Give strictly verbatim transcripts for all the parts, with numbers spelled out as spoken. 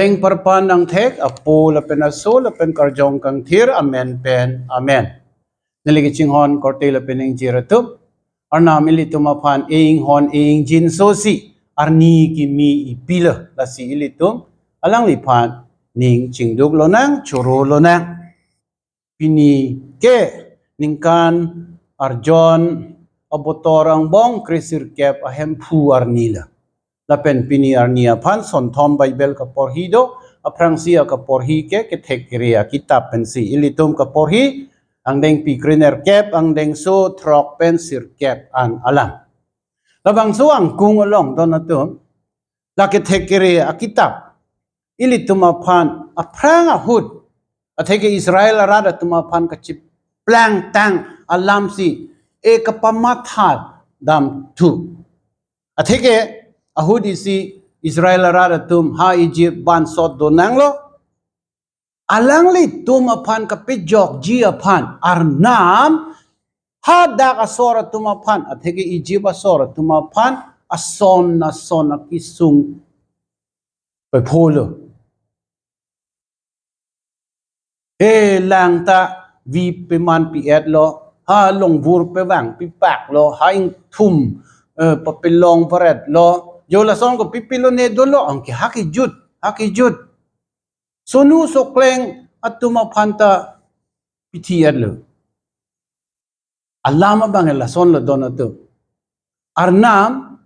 Eng parpan angthek, apo lapen aso lapen karjong kangthir, amen pen, amen. Neli kachinghon korte lapen ingjir atum. Arnam ilitum aphan e-inghon e-ingjinso si arni kimi ipilo, lasi ilitum alangliphan ning chingduk lonang, choro lonang. Pini ke ningkan arjon abotor angbong kresirkep ahemphu arni lo. Lapen pini arni aphan sonthom Bible kaporhi do, aphrangsi akaporhi ke kethek kere akitap pensi ilitum kaporhi, angdengpi krenerkep, angdengso throk pen sirkep an alam. Labangso angkung along don atum, la kethek kere akitap ilitum aphan aphrang ahut, atheke Israel arat atum aphan kacheplangtang alamsi e kapamatha damthu. Atheke ahut isi Israel arat atum ha Egypt bansot donanglo. Alanglitum aphan kapejokji aphan Arnam hadak asor atum aphan, atheke Egypt asor atum aphan ason ason akisung pepholo. E lang ta vi peman pi-etlo, ha longvur pevang pipak lo, ha ingthum, eh, papilong varet lo, jo lason ko pipilo ne dolo, angke ha kejut, ha kejut. Sonu sokleng atum aphan ta pithi-etlo. Alam abang lason lo don atum. Arnam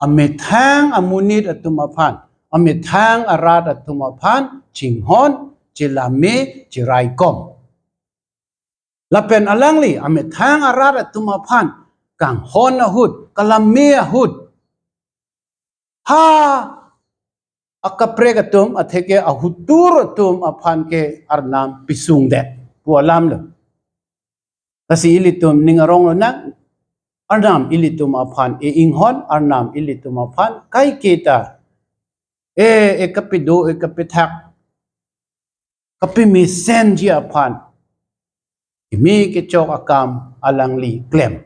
amethang amonit atum aphan, amethang arat atum aphan chinghon, chelame, cheraikom. Lapen alangli amethang arat atum aphan kanghon ahut, kalame ahut, ha akaprek atum, atheke ahutur atum aphan ke Arnam pisungdet pu alam lo. Lasi ilitum ning arong lonang, Arnam ilitum aphan e-inghon, Arnam ilitum aphan kaiketa e, e kapedo, e kapethak, kapemesenji aphan kimi kechok akam alangli klem.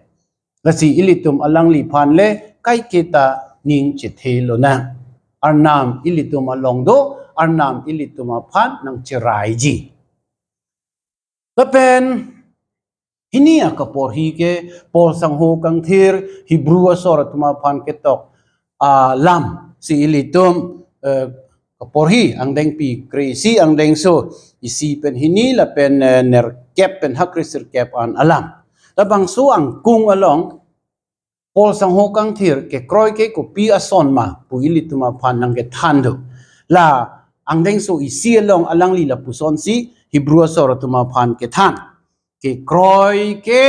Lasi ilitum alangliphan le kaiketa ning chethe lonang. Arnam ilitum along do, Arnam ilitum aphan nangcheraiji. Lapen hini akaporhi ke Paul sangho kangthir Hebrew asor atum aphan ketok alam si ilitum, eh, kaporhi angdengpi kre-isi, angdengso isi pen hini lapen, eh, nerkep pen ha kresirkep an alam. Labangso angkung along Paul sangho kangthir kekroi ke kopi ason ma pu ilitum aphan nangkethan do. La angdengso isi along alangli lapusonsi Hebrew asor atum aphan kethan. Kekroi ke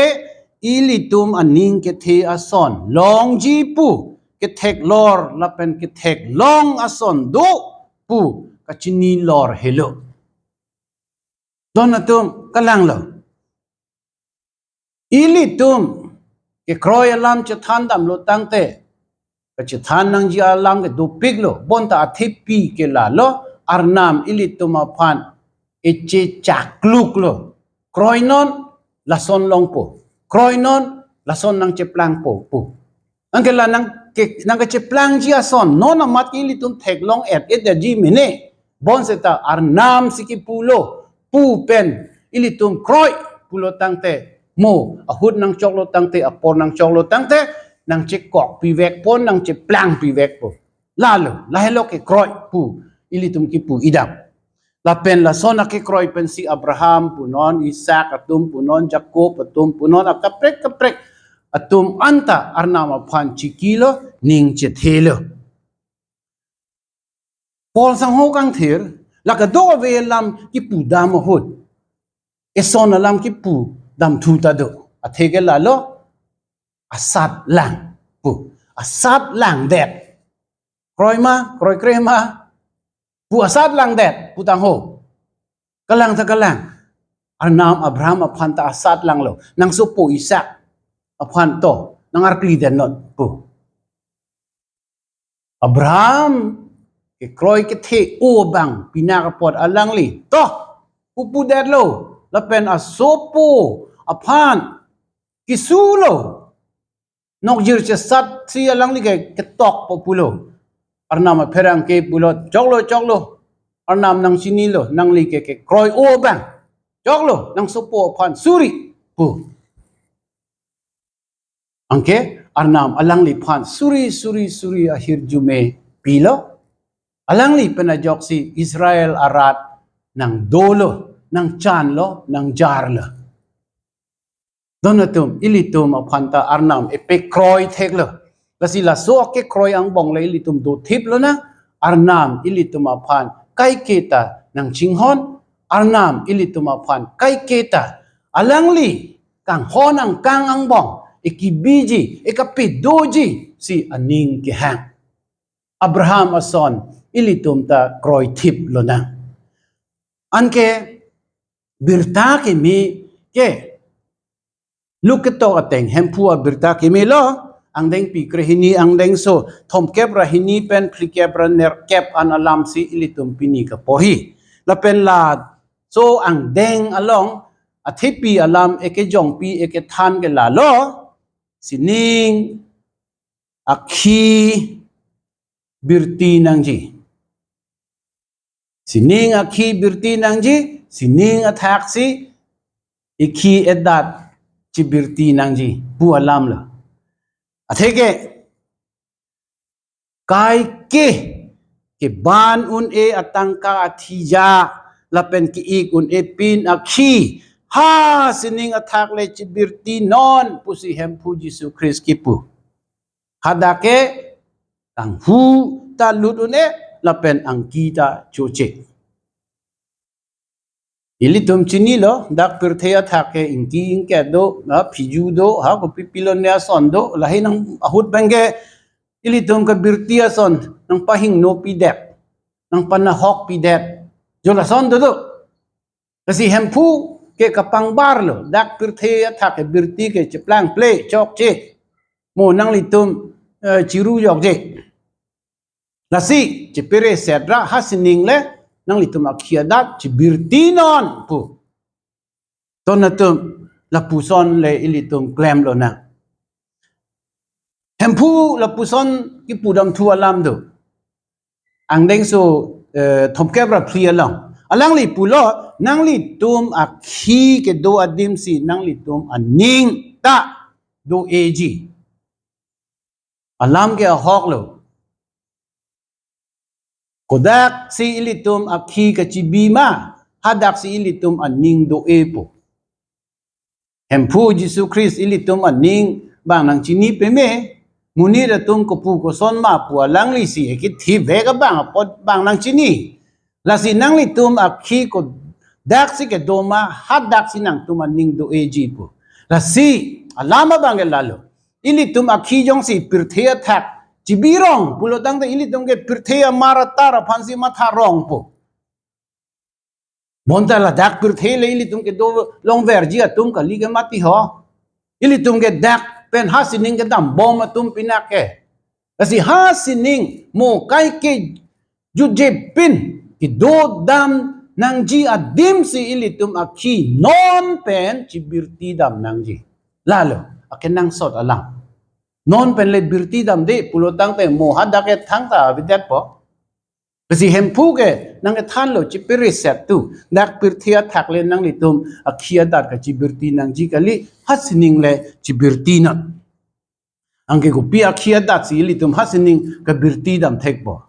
ilitum aning kethe ason longji pu, ketheklor lapen ketheklong ason do pu kachinilor helo. Don atum, kalanglo. Ilitum kekroi alam chethan damlo tangte, kachethan nangji alam ke dopiklo, bonta athepi ke lalo, Arnam ilitum aphan eche chakluklo. Kroinon lason longpo. Kroinon lason nangcheplangpo pu. Anke la nang ke, nangkacheplangji ason non amat ke ilitum theklong-et-etji mene. Bonseta Arnam si kipulo pu pen ilitum kroi pulo tangte, mo ahut nangchoklo tangte, apor nangchoklo tangte, nangchekok pivekpo, nangcheplang pivekpo. Lalo, lahelo kekroi pu ilitum kipu idam. Lapen lason akekroi pensi Abraham punon, Isak atum punon, Jakob atum punon, akaprek kaprek atum anta Arnam aphan chikilo, ning chethelo. Paul sangho kangthir, la kadokave alam kipu dam ahut, eson alam kipu damthu ta do. Atheke lalo, asat lang pu, asat langdet. Kroi ma, kroikre ma, pu asat langdet pu tangho. Kalang ta kalang. Arnam Abraham aphan ta asat langlo. Nangsopo Isak aphan to, nangarkli dennon pu. Abraham kekroi kethe-o abang pinak apot alangli to, pupudetlo, lapen asopo aphan kisulo. Nokjir chesat si alangli ke ketokpo pulo. Arnam apherangke pulo, choklo, choklo. Arnam nangchinilo, nangli ke kekroi-o abang. Choklo, nangsopo aphan suri pu. Anke Arnam alangliphan suri, suri, suri ahirjume pilo. Alangli pen ajoksi Israel arat nangdolo, nangchanlo, nangjarlo. Don atum, ilitum aphan ta Arnam epekroi theklo. Lasi laso akekroi angbong le ilitum dothip lonang. Arnam ilitum aphan kaiketa nangchinghon. Arnam ilitum aphan kaiketa alangli kanghon angkang angbong ekibiji, ekapedoji si aning kehang. Abraham ason ilitum ta kroithip lonang. Anke birta keme ke, Luke ketok ateng Hemphu abirta kemelo, angdengpi krehini, angdengso thomkep ra hini pen phlikep ra nerkep an alamsi ilitum pini kaporhi. Lapen laso angdeng along athepi alam ekejongpi ekethan ke lalo, sining akhi birti nangji. Sining akhi birti nangji, sining athaksi ikhi edat chibirti nangji pu alamlo. Atheke kaike keban un-e atangka athija lapen ke-ik un-e pin akhi, ha sining athak le chibirtinon pusi Hemphu Jisu Khrist kipu. Hadak ke kanghu ta lut un-e lapen angki ta choche. Ilitum chinilo, dak pirthe athak ke ingki ingket do, ha phiju do, ha kopi pilone ason do, lahei nang ahut abang ke ilitum ke birti ason nangpahingno pidet, nangpanahok pidet. Jo lason do do. Lasi Hemphu ke kapangbarlo, dak pirthe athak ke birti ke cheplangple chokche. Mo nanglitum, eh, chiru jokje. Lasi chipere setra ha sining le nanglitum akhi adat chibirtinon pu. Don atum, lapuson le ilitum klem lonang. Hemphu lapuson kipudamthu alam do. Angdengso, eh, thomkep ra phli along. Alangli pulo, nanglitum akhi kedo adimsi nanglitum aning ta do-eji. Alam ke ahoklo. Kodaksi ilitum akhi kachibi ma, hadaksi ilitum aning do-e pu. Hemphu Jisu Khrist ilitum aning abang nangchini peme, monit atum kopu koson ma pu alanglisi ekithivek abang apot abang nangchini. Lasi nanglitum akhi kodaksi kedo ma, hadaksi nangtum aning do-eji pu. Lasi alam abang ke lalo. Ilitum akhi jongsi pirthe athak chibirong pulotangte ilitum ke pirthe amar atar aphansi matharong pu. Bonta ladak pirthe le ilitum kedo longverji atum kali ke mati ho. Ilitum ke dak pen ha sining kedambom atum pinak ke. Lasi ha sining mo kaike jutje pin kedodam nangji adimsi ilitum akhi non pen chibirtidam nangji. Lalo, akenangsot alam. Non pen le birtidamde pulotangte mo hadak ke thangta avedetpo. Lasi Hemphu ke nangkethanlo chipere set tu. Dak pirthe athak le nanglitum akhi adat kachibirti nangji kali, ha sining le chibirtinon. Anke kopi akhi adatsi ilitum ha sining kabirtidam thekpo.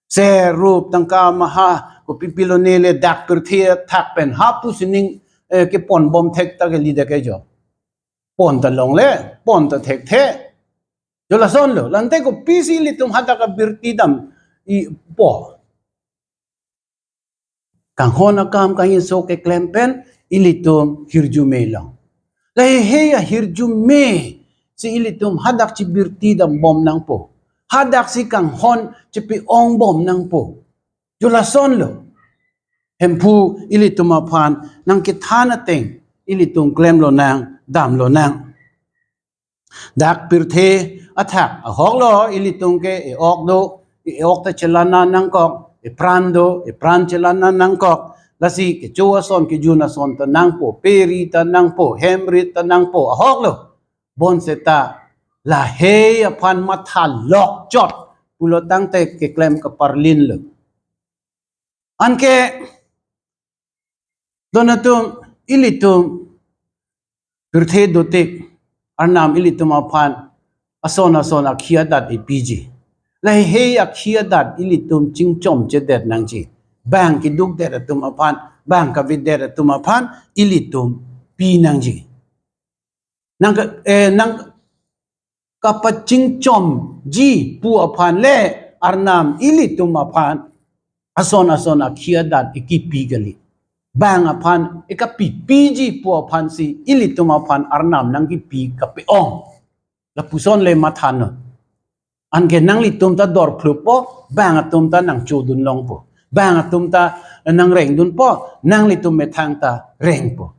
Ser rup tangka maha kopi pilone le dak pirthe athak pen ha pu sining, eh, keponbom thek ta kali dak ke jo. Pon ta longle, pon ta thekthe. Jo lasonlo, lante kopisi ilitum hadak kabirtidam-ipo. Kanghon akam kangjinso keklem pen ilitum hirjume long. Lahei ahirjume si ilitum hadak chibirtidambom nangpo. Hadaksi kanghon chipi-ongbom nangpo. Jo lasonlo. Hemphu ilitum aphan nangkethan ateng ilitum klem lonang, dam lonang. Dak pirthe athak ahoklo, ilitum ke e-ok do, e-ok ta chelana nangkok, epran do, epran chelana nangkok, lasi kecho ason kejun ason ta nangpo, peri ta nangpo, hemrit ta nangpo, ahoklo. Bonseta lahei aphan mathalok chot pulotangte keklem kaparlinlo. Anke don atum, ilitum pirthe dotik Arnam ilitum aphan ason ason akhi adat ipiji. Lahei akhi adat ilitum chingchom chedet nangji. Bang kidukdet atum aphan, bang kavedet atum aphan ilitum pi nangji. Nang ka, eh, nang kapachingchomji pu aphan le Arnam ilitum aphan ason ason akhi adat ikipi kali. Bang aphan ikapipiji pu aphansi ilitum aphan Arnam nangkipi kape-ong. Lapuson le mathanon. Anke nanglitum ta dor phlupo, bang atum ta nangchodun longpo. Bang atum ta nangrengdunpo, nanglitum methang ta rengpo.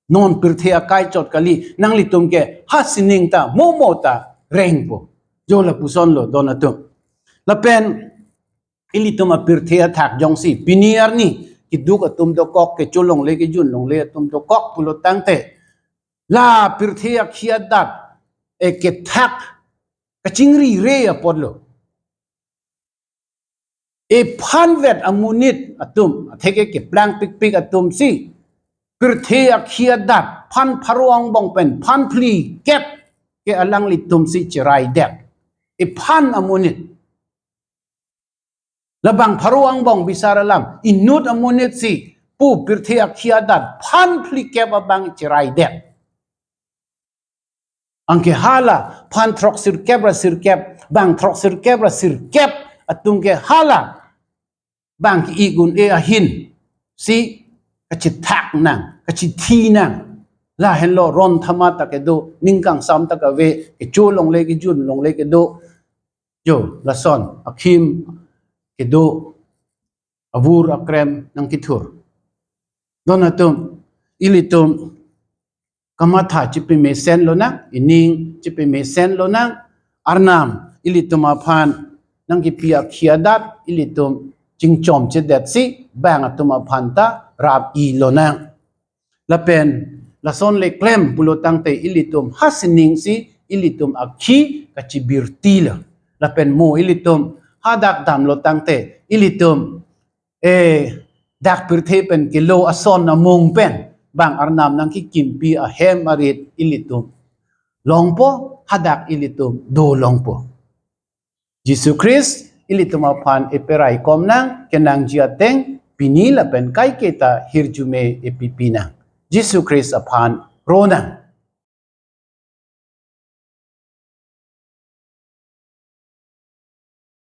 Non pirthe akai chot kali, nanglitum ke ha sining ta momo ta rengpo. Jo lapusonlo don atum. Lapen ilitum apirthe athak jongsi pini arni kiduk atum dokok, kecho longle kejun longle atum dokok pulo tangte, la pirthe akhi adat, eh, kethak kachingrire apotlo. Ephanvet amonit atum, atheke keplang pikpik atumsi pirthe akhi adat phan pharo angbong pen phan phlikep ke alanglitumsi cheraidet. Ephan amonit. Labang pharo angbong bisar alam, inut amonitsi pu pirthe akhi adat phan phlikep abang cheraidet. Anke hala phan throksirkep ra sirkep, bang throksirkep ra sirkep atum ke hala bang ki-ik un-e ahinsi kachethak nang, kachethi nang. Lahenlo ron thama ta kedo, ning kangsam ta kave, kecho longle kejun longle kedo. Jo, lason akhim kedo, avur akrem nangkethur. Don atum, ilitum kamatha chipemesen lonang, ining chipemesen lonang, Arnam ilitum aphan nangkipi akhi adat ilitum chingchom chedetsi bang atum aphan ta rap-i lonang. Lapen lason le klem pulo tangte ilitum ha siningsi ilitum akhi kachibirtilo. Lapen mo ilitum hadak damlo tangte ilitum, eh, dak pirthe pen kelo ason amung pen bang Arnam nangkikimpi ahem arit ilitum longpo, hadak ilitum do longpo. Jisu Christ ilitum aphan eperaikom nang, kenangji ateng pini lapen kaiketa hirjume epipi nang. Jisu Christ aphan ro nang.